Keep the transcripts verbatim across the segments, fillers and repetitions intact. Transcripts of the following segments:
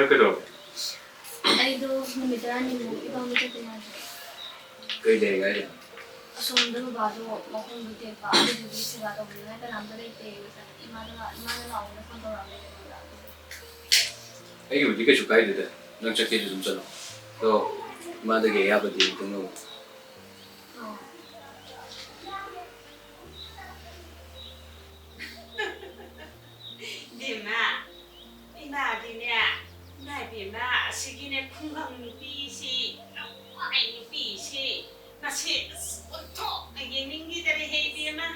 ꯀꯩꯗꯧꯔꯕ? ꯑꯩꯗꯣ ꯅꯨꯃꯤꯠ ꯇꯔꯥꯅꯤꯃꯨꯛ ꯏꯄꯥꯝꯗ ꯆꯠꯄ ꯌꯥꯗ꯭ꯔꯦ꯫ ꯀꯩ ꯂꯩꯔꯒꯦ ꯍꯥꯏꯁꯦ? ꯑꯁꯣꯝꯗ ꯕꯕꯥꯗꯣ ꯃꯈꯣꯡꯗꯣ ꯇꯦꯛꯄ, ꯑꯗꯨꯗꯨꯒꯤ ꯁꯦꯕꯥ ꯇꯧꯕꯤꯅꯤꯡꯉꯥꯏ ꯀꯅꯥꯝꯇ ꯂꯩꯇꯦ꯫ ꯏꯃꯥꯗ, ꯏꯃꯥꯗ ꯂꯥꯛꯑꯣꯅ ꯐꯣꯟ ꯇꯧꯔꯛꯑꯝꯃꯦ ꯑꯩꯉꯣꯟꯗ꯫ ꯑꯗꯨꯒꯤ ꯑꯩꯒꯤꯕꯨꯗꯤ ꯀꯩꯁꯨ ꯀꯥꯏꯗꯦꯗ, ꯅꯪ ꯆꯠꯀꯦꯗꯤ ꯑꯗꯨꯝ ꯆꯠꯂꯣ꯫ ꯑꯗꯣ ꯏꯃꯥꯗꯒꯤ ꯑꯌꯥꯕꯗꯤ ꯑꯗꯨꯝ ꯂꯧ꯫ ꯑꯣ꯫ ꯕꯦꯝꯃ, ꯏꯃꯥꯗꯤꯅꯦ, ꯏꯃꯥ ꯏꯕꯦꯝꯃ, ꯑꯁꯤꯒꯤꯅꯦ ꯈꯨꯡꯒꯪ ꯅꯨꯄꯤꯁꯤ, ꯂꯋꯥꯏ ꯅꯨꯄꯤꯁꯤ, ꯃꯁꯤ ꯑꯁ ꯑꯣꯟꯊꯣꯛꯅ ꯌꯦꯡꯅꯤꯡꯈꯤꯗꯔꯦꯍꯦ ꯏꯕꯦꯝꯃ꯫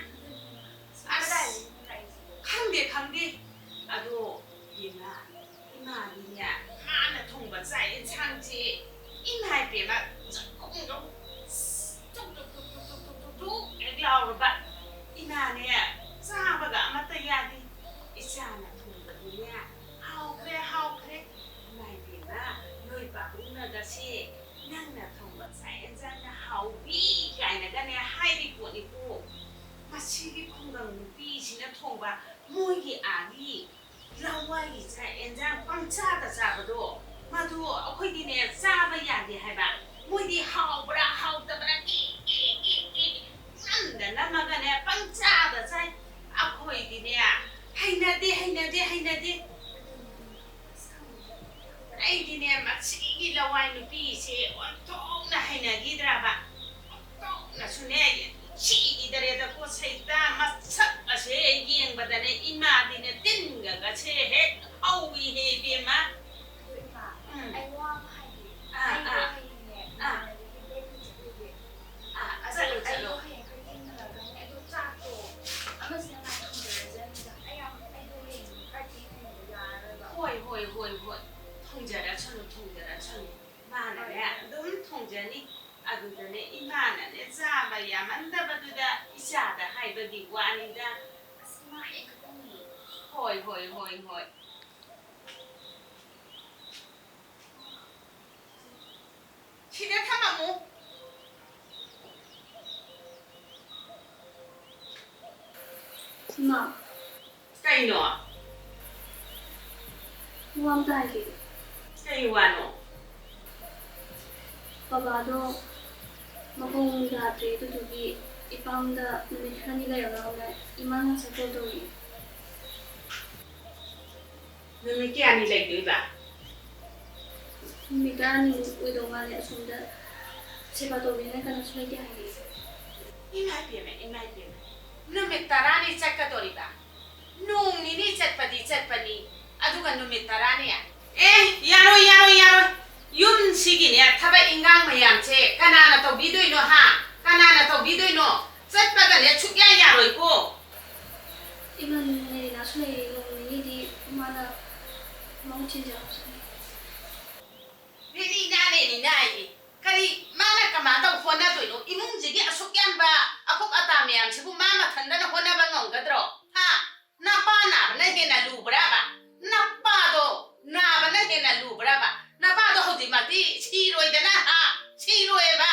ꯑꯁ, ꯈꯪꯗꯦ, ꯈꯪꯗꯦ꯫ ꯑꯗꯣ ꯏꯃꯥ, ꯏꯃꯥꯗꯤꯅꯦ, ꯃꯥꯅ ꯊꯣꯡꯕ ꯆꯥꯛ ꯌꯦꯟꯁꯥꯡꯁꯤ ꯏꯃꯥ ꯏꯕꯦꯝꯃ, ꯆꯥꯛꯈꯨꯝꯗꯣ ꯇꯨꯛ ꯇꯨꯛ ꯇꯨꯛ ꯇꯨꯛ ꯇꯨꯛ ꯇꯨꯛ ꯇꯨꯛ ꯇꯨꯛ ꯍꯦꯛ ꯂꯥꯎꯔꯕ꯫ ꯏꯃꯥꯅꯦ, ꯆꯥꯕꯒ ꯑꯃꯠꯇ ꯌꯥꯗꯦ꯫ ꯏꯆꯥꯅ ꯊꯣꯡꯕꯗꯤꯅꯦ, ꯍꯥꯎꯈ꯭ꯔꯦ, ꯍꯥꯎꯈ꯭ꯔꯦ꯫ ꯏꯃꯥ ꯏꯕꯦꯝꯃ, ꯅꯣꯏ ꯄꯥꯕꯨꯡꯅꯒꯁꯦ ꯅꯪꯅ ꯊꯣꯡꯕ ꯆꯥꯛ ꯌꯦꯟꯁꯥꯡꯅ ꯍꯥꯎꯏ ꯀꯥꯏꯅꯒꯅꯦ ꯍꯥꯏꯔꯤ ꯄꯣꯠꯅꯤꯀꯣ꯫ ꯃꯁꯤꯒꯤ ꯈꯨꯡꯒꯪ ꯅꯨꯄꯤꯁꯤꯅ ꯊꯣꯡꯕ ꯃꯣꯏꯒꯤ ꯑꯥꯒꯤ ꯂꯋꯥꯏꯒꯤ ꯆꯥꯛ ꯌꯦꯟꯁꯥꯡ ꯄꯪꯆꯥꯗ ꯆꯥꯕꯗꯣ, ꯃꯗꯨ ꯑꯩꯈꯣꯏꯗꯤꯅꯦ ꯆꯥꯕ ꯌꯥꯗꯦ ꯍꯥꯏꯕ꯫ ꯃꯣꯏꯗꯤ ꯍꯥꯎꯕ꯭ꯔꯥ ꯍꯥꯎꯇꯕ꯭ꯔꯥ ꯏ ꯏ ꯏ ꯏ ꯅꯝꯗ ꯅꯝꯃꯒꯅꯦ ꯄꯪꯆꯥꯗ ꯆꯥꯏ꯫ ꯑꯩꯈꯣꯏꯗꯤꯅꯦ ꯍꯩꯅꯗꯦ, ꯍꯩꯅꯗꯦ, ꯍꯩꯅꯗꯦ꯫ ꯑꯩꯗꯤꯅꯦ ꯃꯁꯤꯒꯤ ꯂꯋꯥꯏ ꯅꯨꯄꯤꯁꯦ ꯑꯣꯟꯊꯣꯛꯅ ꯍꯩꯅꯈꯤꯗ꯭ꯔꯕ꯫ ꯑꯣꯟꯊꯣꯛꯅꯁꯨꯅꯦ ꯁꯤꯒꯤꯗꯔꯦꯗꯀꯣ ꯁꯩꯇꯥ ꯃꯁꯛ ꯑꯁꯦ ꯌꯦꯡꯕꯗꯅꯦ ꯏꯃꯥꯗꯤꯅꯦ ꯇꯤꯟꯒꯒꯁꯦ ꯍꯦꯛ ꯍꯧꯏꯍꯦ ꯏꯕꯦꯝꯃ꯫ ꯑꯗꯣ ꯏꯃꯥ, ꯎꯝ꯫ ꯑꯩ ꯋꯥ ꯑꯃ ꯍꯥꯏꯒꯦ꯫ ꯑꯥ, ꯑꯩꯗꯣ ꯑꯥ꯫ ꯍꯌꯦꯡꯅꯦ ꯑꯥ꯫ ꯏꯃꯥꯟꯅꯕꯤꯒꯤ ꯕꯦꯠꯇ ꯆꯠꯂꯨꯒꯦ꯫ ꯑꯥ, ꯑꯥ, ꯆꯠꯂꯣ, ꯑꯩꯗꯣ ꯆꯠꯂꯣ꯫ ꯍꯌꯦꯡ ꯈꯔ ꯊꯦꯡꯅ ꯍꯜꯂꯛꯀꯅꯤ꯫ ꯑꯗꯣ ꯆꯥꯛꯇꯣ ꯑꯃꯁꯤꯅ ꯉꯥꯏ ꯊꯣꯡꯖꯔꯁꯅꯤꯗ꯫ ꯑꯩ ꯌꯥꯝ, ꯑꯩꯗꯣ ꯍꯌꯦꯡ ꯈꯔ ꯊꯦꯡꯅ ꯌꯥꯔꯔꯣꯏꯕ꯫ ꯍꯣꯏ, ꯍꯣꯏ, ꯍꯣꯏ, ꯍꯣꯏ꯫ ꯊꯣꯡꯖꯔꯁꯅꯨ, ꯊꯣꯡꯖꯔꯁꯅꯨ꯫ ꯃꯥꯅꯅꯦ ꯍꯣꯏ꯫ ꯑꯗꯨꯝ ꯊꯣꯡꯖꯅꯤ꯫ ꯑꯗꯨꯗꯅꯦ ꯏꯃꯥꯅꯅꯦ ꯆꯥꯕ ꯌꯥꯃꯟꯗꯕꯗꯨꯗ ꯏꯆꯥꯗ ꯍꯥꯏꯕꯒꯤ ꯋꯥꯅꯤꯗ꯫ ꯑꯁ, ꯏꯃꯥ, ꯍꯌꯦꯡ ꯈꯛꯇꯅꯤ꯫ ꯍꯣꯏ, ꯍꯣꯏ, ꯍꯣꯏ, ꯍꯣꯏ꯫ ꯁꯤꯗ ꯊꯝꯃꯝꯃꯨ꯫ ꯏꯃꯥ꯫ ꯀꯩꯅꯣ? ꯋꯥ ꯑꯝꯇ ꯍꯥꯏꯒꯦ꯫ ꯀꯩ ꯋꯥꯅꯣ? ꯕꯕꯥꯗꯣ ꯃꯈꯣꯡ ꯌꯥꯗ꯭ꯔꯦ, ꯑꯗꯨꯗꯨꯒꯤ ꯏꯄꯥꯝꯗ ꯅꯨꯃꯤꯠ ꯈꯔꯅꯤ ꯂꯩꯔꯝꯃꯣꯅ ꯏꯃꯥꯅ ꯉꯁꯥꯏ ꯀꯣꯜ ꯇꯧꯔꯛꯑꯦ꯫ ꯅꯨꯃꯤꯠ ꯀꯌꯥꯅꯤ ꯂꯩꯗꯣꯏꯕ? ꯅꯨꯃꯤꯠ ꯇꯔꯥꯅꯤꯃꯨꯛ ꯑꯣꯏꯗꯧ ꯃꯥꯜꯂꯦ꯫ ꯑꯁꯣꯝꯗ ꯁꯦꯕꯥ ꯇꯧꯕꯤꯅꯤꯡꯉꯥꯏ ꯀꯅꯥꯁꯨ ꯂꯩꯇꯦ ꯍꯥꯏꯌꯦ꯫ ꯏꯃꯥ ꯏꯕꯦꯝꯃ, ꯏꯃꯥ ꯏꯕꯦꯝꯃ, ꯅꯨꯃꯤꯠ ꯇꯔꯥꯅꯤ ꯆꯠꯀꯗꯣꯔꯤꯕ? ꯅꯣꯡ ꯅꯤꯅꯤ ꯆꯠꯄꯗꯤ ꯆꯠꯄꯅꯤ, ꯑꯗꯨꯒ ꯅꯨꯃꯤꯠ ꯇꯔꯥꯅꯤ? ꯑꯦ, ꯌꯥꯔꯣꯏ, ꯌꯥꯔꯣꯏ, ꯌꯥꯔꯣꯏ꯫ ꯌꯨꯝꯁꯤꯒꯤꯅꯦ ꯊꯕꯛ ꯏꯟꯈꯥꯡ ꯃꯌꯥꯝꯁꯦ ꯀꯅꯥꯅ ꯇꯧꯕꯤꯗꯣꯏꯅꯣ, ꯍꯥ? ꯀꯅꯥꯅ ꯇꯧꯕꯤꯗꯣꯏꯅꯣ? ꯆꯠꯄꯒꯅꯦ ꯁꯨꯛꯌꯥ ꯌꯥꯔꯣꯏꯀꯣ꯫ ꯏꯃꯥ, ꯃꯦꯔꯤꯅꯥꯁꯨ ꯂꯩꯔꯤ, ꯅꯣꯡ ꯅꯤꯅꯤꯗꯤ ꯃꯥꯅ ꯃꯍꯨꯠ ꯁꯤꯟꯖꯔꯛꯁꯅꯤ꯫ ꯔꯦꯅꯤꯅꯥ, ꯔꯦꯅꯤꯅꯥ ꯍꯥꯏꯌꯦ꯫ ꯀꯔꯤ ꯃꯥꯅ ꯀꯃꯥꯏꯅ ꯇꯧ ꯍꯣꯠꯅꯗꯣꯏꯅꯣ? ꯏꯃꯨꯡꯁꯤꯒꯤ ꯑꯁꯨꯛ ꯌꯥꯝꯕ ꯑꯀꯨꯞ ꯑꯇꯥ ꯃꯌꯥꯝꯁꯤꯕꯨ ꯃꯥ ꯃꯊꯟꯗꯅ ꯍꯣꯠꯅꯕ ꯉꯝꯒꯗ꯭ꯔꯣ? ꯍꯥ? ꯅꯄꯥ ꯅꯥꯕꯅ ꯍꯦꯟꯅ ꯂꯨꯕ꯭ꯔꯥꯕ? ꯅꯄꯥꯗꯣ ꯅꯥꯕꯅ ꯍꯦꯟꯅ ꯂꯨꯕ꯭ꯔꯥꯕ? ꯅꯄꯥꯗꯣ ꯍꯧꯖꯤꯛꯃꯛꯇꯤ ꯁꯤꯔꯣꯏꯗꯅ, ꯍꯥ? ꯁꯤꯔꯣꯏꯕ꯫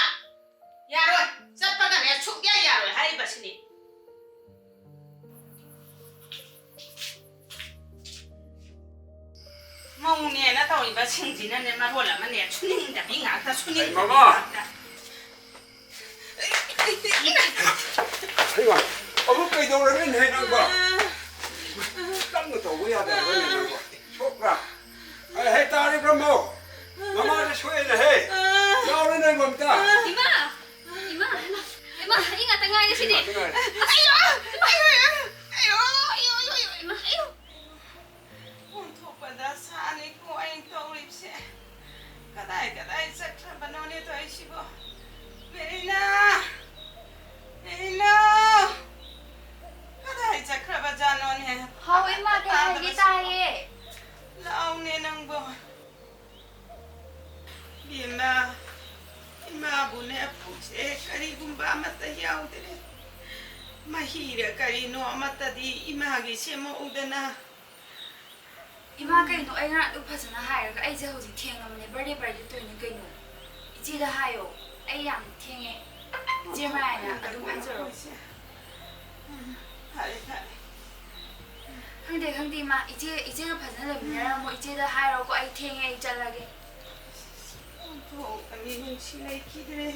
ꯌꯥꯔꯣꯏ꯫ ꯆꯠꯄꯒꯅꯦ ꯁꯨꯛꯌꯥ ꯌꯥꯔꯣꯏ ꯍꯥꯏꯔꯤꯕꯁꯤꯅꯤ꯫ ꯃꯧꯅꯦꯅ ꯇꯧꯔꯤꯕꯁꯤꯡꯁꯤꯅꯅꯦ ꯃꯔꯣꯜ ꯑꯃꯅꯦ, ꯁꯨꯅꯤꯡꯗꯕꯤ ꯉꯥꯛꯇ, ꯁꯨꯅꯤꯡꯗꯕꯤ ꯃꯃꯥ! ꯉꯥꯛꯇ꯫ ꯍꯩꯃꯥ, ꯑꯃꯨꯛ ꯀꯩꯗꯧꯔꯒꯦꯅꯦꯍꯦ ꯅꯪꯕꯣ? ꯇꯞꯅ ꯇꯧꯕ ꯌꯥꯗꯕ꯭ꯔꯥꯅꯦ ꯅꯪꯕꯣ? ꯁꯣꯛꯄ꯭ꯔꯥ? ꯑꯦ, ꯍꯦ, ꯇꯥꯔꯤꯕ꯭ꯔꯥ ꯃꯧ? ꯃꯃꯥꯁꯦ ꯁꯣꯛꯑꯦꯅꯦꯍꯦ꯫ ꯌꯥꯎꯔꯦ ꯅꯪꯕꯣ ꯑꯝꯇ꯫ ꯏꯃꯥ! ꯏꯃꯥ! ꯏꯃꯥ! ꯏꯃꯥ! ꯑꯩ ꯉꯥꯛꯇ ꯉꯥꯏꯔꯦ ꯁꯤꯗꯤ꯫ ꯏꯃꯥ, ꯏꯃꯥ꯫ ꯑꯌꯣ! ꯑꯌꯣ! ꯑꯌꯣ! ꯏꯃꯥ! ꯑꯌꯣ! ꯑꯣꯟꯊꯣꯛꯄꯗ ꯁꯥꯅꯤꯀꯣ ꯑꯩꯅ ꯇꯧꯔꯤꯕꯁꯦ꯫ ꯀꯗꯥꯏ ꯀꯗꯥꯏ ꯆꯠꯈ꯭ꯔꯕꯅꯣꯅꯦ ꯇꯧꯔꯤꯁꯤꯕꯣ? ꯃꯦꯔꯤꯅꯥ! ꯃꯦꯔꯤꯅꯥ! ꯀꯗꯥꯏ ꯆꯠꯈ꯭ꯔꯕꯖꯥꯠꯅꯣꯅꯦ? ꯍꯥꯎ, ꯏꯃꯥ, ꯀꯩ ꯍꯥꯏꯒꯦ? ꯇꯥꯗꯕꯁꯤꯕꯣ? ꯇꯥꯏꯌꯦ꯫ ꯂꯥꯎꯅꯦ ꯅꯪꯕꯣ꯫ ꯏꯕꯦꯝꯃ, ꯏꯃꯥꯕꯨꯅꯦ ꯄꯨꯛꯁꯦ ꯀꯔꯤꯒꯨꯝꯕ ꯑꯃꯠꯇ ꯌꯥꯎꯗ꯭ꯔꯦ꯫ ꯃꯍꯤꯔ ꯀꯔꯤꯅꯣ ꯑꯃꯠꯇꯗꯤ ꯏꯃꯥꯒꯤ ꯁꯦꯝꯃꯛꯎꯗꯅ꯫ ꯏꯃꯥ, ꯀꯩꯅꯣ? ꯑꯩ ꯉꯔꯥꯡ ꯑꯗꯨꯛ ꯐꯖꯅ ꯍꯥꯏꯔꯒ ꯑꯩꯁꯦ ꯍꯧꯖꯤꯛ ꯊꯦꯡꯉꯕꯅꯦ꯫ ꯕꯥꯔꯗꯦ ꯄꯥꯔꯇꯤ ꯇꯧꯔꯤꯅꯦ ꯀꯩꯅꯣ? ꯏꯆꯦꯗ ꯍꯥꯏꯌꯣ꯫ ꯑꯩ ꯌꯥꯝ ꯊꯦꯡꯉꯦ꯫ ꯏꯆꯦ ꯃꯔꯥꯏꯅ ꯑꯗꯨꯝ ꯍꯥꯏꯖꯔꯣ꯫ ꯐꯔꯦ, ꯐꯔꯦ꯫ ꯈꯪꯗꯦ, ꯈꯪꯗꯦ ꯏꯃꯥ, ꯏꯆꯦ, ꯏꯆꯦꯒ ꯐꯖꯅ ꯂꯩꯃꯤꯟꯅꯔꯝꯃꯣ꯫ ꯏꯆꯦꯗ ꯍꯥꯏꯔꯣꯀꯣ, ꯑꯩ ꯊꯦꯡꯉꯦ, ꯑꯩ ꯆꯠꯂꯒꯦ꯫ ꯑꯣꯟꯊꯣꯛꯄꯅꯤ, ꯅꯨꯡꯁꯤ ꯂꯩꯈꯤꯗ꯭ꯔꯦ꯫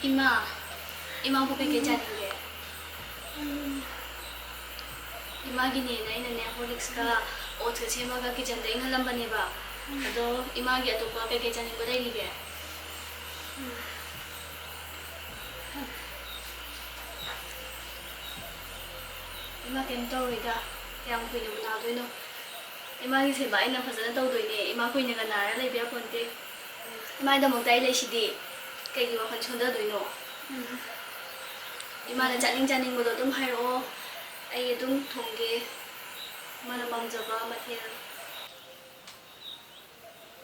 ꯏꯃꯥ, ꯏꯃꯥꯕꯨ ꯀꯩꯀꯩ ꯆꯥꯅꯤꯡꯒꯦ? ꯏꯃꯥꯒꯤꯅꯦꯅ ꯑꯩꯅꯅꯦ ꯍꯣꯔꯂꯤꯛꯁꯀ ꯑꯣꯠꯁꯀ ꯁꯦꯝꯃꯒ ꯀꯤꯆꯟꯗ ꯏꯪꯍꯜꯂꯝꯕꯅꯦꯕ꯫ ꯑꯗꯣ ꯏꯃꯥꯒꯤ ꯑꯇꯣꯞꯄ ꯀꯩꯀꯩ ꯆꯥꯅꯤꯡꯕ ꯂꯩꯔꯤꯒꯦ? ꯏꯃꯥ ꯀꯩꯝ ꯇꯧꯔꯣꯏꯗ꯫ ꯀꯌꯥꯝ ꯀꯨꯏꯅꯕꯨ ꯅꯥꯗꯣꯏꯅꯣ? ꯏꯃꯥꯒꯤ ꯁꯦꯕꯥ ꯑꯩꯅ ꯐꯖꯅ ꯇꯧꯗꯣꯏꯅꯦ꯫ ꯏꯃꯥ ꯀꯨꯏꯅꯒ ꯅꯥꯔ ꯂꯩꯕ ꯌꯥꯄꯣꯟꯇꯦ꯫ ꯏꯃꯥꯒꯤꯗꯃꯛꯇ ꯑꯩ ꯂꯩꯁꯤꯗꯤ꯫ ꯀꯩꯒꯤ ꯋꯥꯈꯜ ꯁꯣꯟꯊꯗꯣꯏꯅꯣ? ꯏꯃꯥꯅ ꯆꯥꯅꯤꯡ ꯆꯥꯅꯤꯡꯕꯗꯣ ꯑꯗꯨꯝ ꯍꯥꯏꯔꯛꯑꯣ꯫ ꯑꯩ ꯑꯗꯨꯝ ꯊꯣꯡꯒꯦ꯫ ꯏꯃꯥꯅ ꯄꯥꯝꯖꯕ ꯃꯊꯦꯜ꯫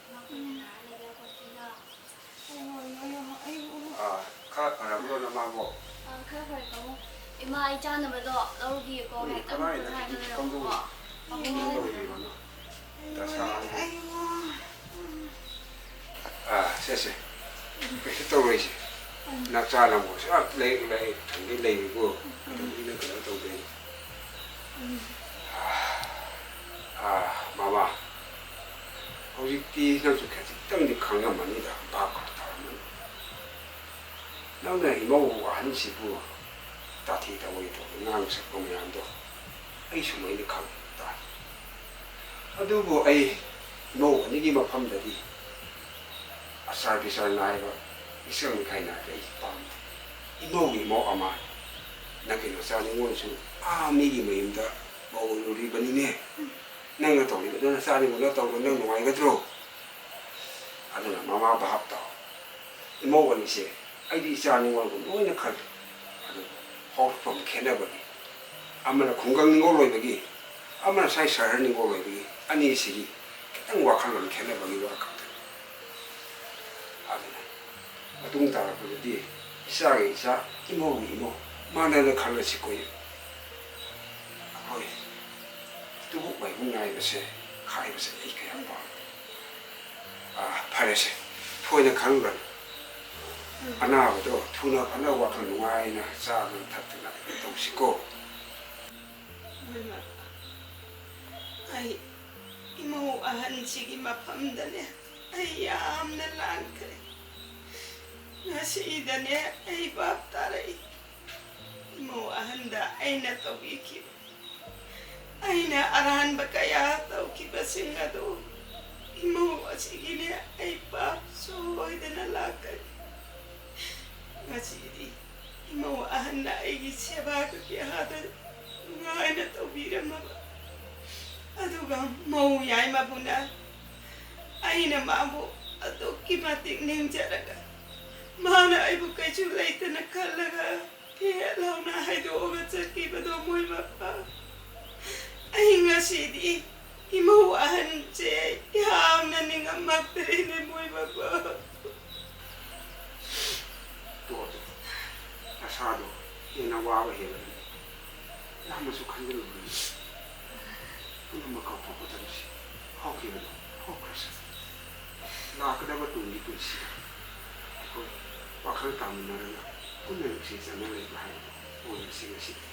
ꯏꯃꯥ ꯀꯨꯏꯅ ꯅꯥꯔ ꯂꯩꯕ ꯌꯥꯄꯣꯟꯇꯦꯗ꯫ ꯑꯥ, ꯈꯔ ꯐꯔꯕ꯭ꯔꯣ ꯅꯃꯥꯕꯣ? ꯑꯥ, ꯈꯔ ꯐꯔꯦ, ꯄꯥꯕꯨꯡ꯫ ꯏꯃꯥ, ꯑꯩ ꯆꯥꯅꯕꯗꯣ ꯂꯧꯔꯨꯈꯤꯒꯦꯀꯣ, ꯎꯝ, ꯉꯥꯏꯍꯥꯛꯇꯪ ꯀꯃꯥꯏꯅ ꯄꯣꯊꯥꯔꯒ ꯂꯩꯔꯝꯃꯣꯀꯣ꯫ ꯀꯝꯗꯧ-, ꯄꯥꯕꯨꯡ ꯀꯝꯗꯧꯔꯤꯕꯅꯣ? ꯗꯁꯥ ꯑꯩ, ꯑꯩ, ꯑꯥ, ꯁꯦ, ꯁꯦ꯫ ꯀꯩꯁꯨ ꯇꯧꯔꯣꯏꯁꯦ꯫ ꯅꯆꯥ ꯅꯪꯕꯨ ꯁꯨꯝ ꯂꯥꯏꯔꯤꯛ, ꯂꯥꯏꯔꯤꯛ ꯊꯝꯒꯦ ꯂꯩꯔꯤꯕꯨ꯫ ꯀꯩꯗꯧꯕꯩ ꯅꯪ ꯀꯩꯅꯣ ꯇꯧꯗꯣꯏꯅꯣ? ꯑꯥ, ꯃꯃꯥ, ꯍꯧꯖꯤꯛꯇꯤ ꯅꯪꯁꯨ ꯈꯖꯤꯛꯇꯪꯗꯤ ꯈꯪꯉꯝꯃꯅꯤꯗ, ꯚꯥꯞ ꯈꯔ ꯇꯥꯔꯝꯃꯅꯤ꯫ ꯅꯪꯅ ꯏꯃꯧ ꯑꯍꯟꯁꯤꯕꯨ ꯇꯥꯊꯤ ꯇꯥꯑꯣꯏ ꯇꯧꯗꯅ ꯉꯥꯡ ꯁꯛꯄ ꯃꯌꯥꯝꯗꯣ ꯑꯩꯁꯨ ꯂꯣꯏꯅ ꯈꯪꯉꯤ, ꯇꯥꯏ꯫ ꯑꯗꯨꯕꯨ ꯑꯩ ꯏꯃꯧ ꯑꯅꯤꯒꯤ ꯃꯐꯝꯗꯗꯤ ꯑꯆꯥꯔ ꯕꯤꯆꯥꯔ ꯅꯥꯏꯕ, ꯃꯤꯆꯪ ꯃꯤꯈꯥꯏ ꯅꯥꯏꯕ ꯑꯩ ꯄꯥꯝꯗꯦ꯫ ꯏꯃꯧꯒꯤ ꯏꯃꯧ ꯑꯃ, ꯅꯪꯒꯤ ꯅꯆꯥ ꯅꯤꯉꯣꯜꯁꯨ ꯑꯥ ꯃꯤꯒꯤ ꯃꯌꯨꯝꯗ ꯃꯧ ꯑꯣꯏꯔꯨꯔꯤꯕꯅꯤꯅꯦ꯫ ꯅꯪꯅ ꯇꯧꯔꯤꯕꯗꯣ ꯅꯆꯥ ꯅꯤꯉꯣꯜꯅ ꯇꯧꯕ ꯅꯪ ꯅꯨꯡꯉꯥꯏꯒꯗ꯭ꯔꯣ? ꯑꯗꯨꯅ ꯃꯃꯥ ꯚꯥꯞ ꯇꯥꯎ꯫ ꯏꯃꯧ ꯑꯅꯤꯁꯦ ꯑꯩꯗꯤ ꯏꯆꯥ ꯅꯤꯉꯣꯜꯒꯨꯝ ꯂꯣꯏꯅ ꯈꯜꯂꯤ꯫ ꯑꯗꯨꯕꯨ ꯍꯧꯔꯛꯐꯝ ꯈꯦꯠꯅꯕꯒꯤ, ꯑꯃꯅ ꯈꯨꯡꯒꯪ ꯅꯤꯉꯣꯜ ꯑꯣꯏꯕꯒꯤ, ꯑꯃꯅ ꯁ꯭ꯋꯥꯏ ꯁꯍꯔ ꯅꯤꯉꯣꯜ ꯑꯣꯏꯕꯒꯤ, ꯑꯅꯤꯁꯤꯒꯤ ꯈꯤꯇꯪ ꯋꯥꯈꯜꯂꯣꯟ ꯈꯦꯠꯅꯕꯒꯤ ꯋꯥ ꯈꯛꯇꯅꯤ꯫ ꯑꯗꯨꯅ ꯃꯇꯨꯡ ꯇꯥꯔꯛꯄꯗꯗꯤ ꯏꯆꯥꯒꯤ ꯏꯆꯥ, ꯏꯃꯧꯒꯤ ꯏꯃꯧ ꯃꯥꯟꯅꯅ ꯈꯜꯂꯁꯤꯀꯣ꯫ ꯑꯩꯈꯣꯏ ꯇꯨꯕꯨꯛ ꯃꯥꯏꯕꯨꯡ ꯅꯥꯏꯕꯁꯦ, ꯈꯥꯏꯕꯁꯦ ꯑꯩ ꯀꯌꯥ ꯄꯥꯝꯗꯦ꯫ ꯑꯥ, ꯐꯔꯦꯁꯦ, ꯊꯣꯏꯅ ꯈꯜꯂꯨꯔꯅꯨ꯫ ꯑꯅꯥꯕꯗꯣ ꯊꯨꯅ ꯐꯅꯕ ꯋꯥꯈꯜ ꯅꯨꯡꯉꯥꯏꯅ ꯆꯥꯗꯅ ꯊꯛꯇꯅ ꯇꯧꯁꯤꯀꯣ꯫ ꯍꯣꯏ, ꯃꯃꯥ꯫ ꯑꯩ ꯏꯃꯧ ꯑꯍꯟꯁꯤꯒꯤ ꯃꯐꯝꯗꯅꯦ ꯑꯩ ꯌꯥꯝꯅ ꯂꯥꯟꯈ꯭ꯔꯦ꯫ ꯉꯁꯤꯗꯅꯦ ꯑꯩ ꯚꯥꯞ ꯇꯥꯔꯛꯏ꯫ ꯏꯃꯧ ꯑꯍꯟꯗ ꯑꯩꯅ ꯇꯧꯕꯤꯈꯤꯕ, ꯑꯩꯅ ꯑꯔꯥꯟꯕ ꯀꯌꯥ ꯇꯧꯈꯤꯕꯁꯤꯡ ꯑꯗꯨ ꯏꯃꯧ ꯑꯁꯤꯒꯤꯅꯦ ꯑꯩ ꯄꯥꯞ ꯁꯣꯏꯗꯅ ꯂꯥꯛꯀꯅꯤ꯫ ꯉꯁꯤꯗꯤ ꯏꯃꯧ ꯑꯍꯟꯅ ꯑꯩꯒꯤ ꯁꯦꯕꯥ ꯀꯌꯥꯗ ꯅꯨꯡꯉꯥꯏꯅ ꯇꯧꯕꯤꯔꯝꯃꯕ, ꯑꯗꯨꯒ ꯃꯧ ꯌꯥꯏꯃꯕꯨꯅ ꯑꯩꯅ ꯃꯥꯕꯨ ꯑꯗꯨꯛꯀꯤ ꯃꯇꯤꯛ ꯅꯤꯡꯖꯔꯒ, ꯃꯥꯅ ꯑꯩꯕꯨ ꯀꯩꯁꯨ ꯂꯩꯇꯅ ꯈꯜꯂꯒ ꯐꯦꯠ ꯂꯥꯎꯅ ꯍꯥꯏꯗꯣꯛꯑꯒ ꯆꯠꯈꯤꯕꯗꯣ ꯃꯣꯏ ꯃꯄꯥ꯫ ꯑꯩ ꯉꯁꯤꯗꯤ ꯏꯃꯧ ꯑꯍꯟꯁꯦ ꯌꯥꯝꯅ ꯅꯤꯡꯉꯝꯃꯛꯇ꯭ꯔꯦꯅꯦ ꯃꯣꯏ ꯃꯄꯥ꯫ ꯇꯣꯛꯑꯣ, ꯇꯣꯛꯑꯣ꯫ ꯅꯁꯥꯗꯣ ꯍꯦꯟꯅ ꯋꯥꯕ ꯍꯦꯜꯂꯕꯅꯤ꯫ ꯌꯥꯝꯅꯁꯨ ꯈꯟꯖꯤꯜꯂꯨꯒꯅꯨ꯫ ꯄꯨꯝꯅꯃꯛ ꯀꯥꯎꯊꯣꯛꯀꯗꯕꯁꯤ ꯍꯧꯈꯤꯕꯗꯣ ꯍꯧꯈ꯭ꯔꯁꯅꯨ꯫ ꯂꯥꯛꯀꯗꯕ ꯇꯨꯡꯒꯤ ꯄꯨꯟꯁꯤꯗ ꯑꯩꯈꯣꯏ ꯋꯥꯈꯜ ꯇꯥꯃꯤꯟꯅꯔꯒ ꯄꯨꯟꯅ ꯅꯨꯡꯁꯤ ꯆꯥꯟꯅ ꯂꯩꯕ ꯍꯥꯏꯕꯗꯨ ꯑꯣꯏꯔꯁꯤ ꯉꯁꯤꯗꯤ꯫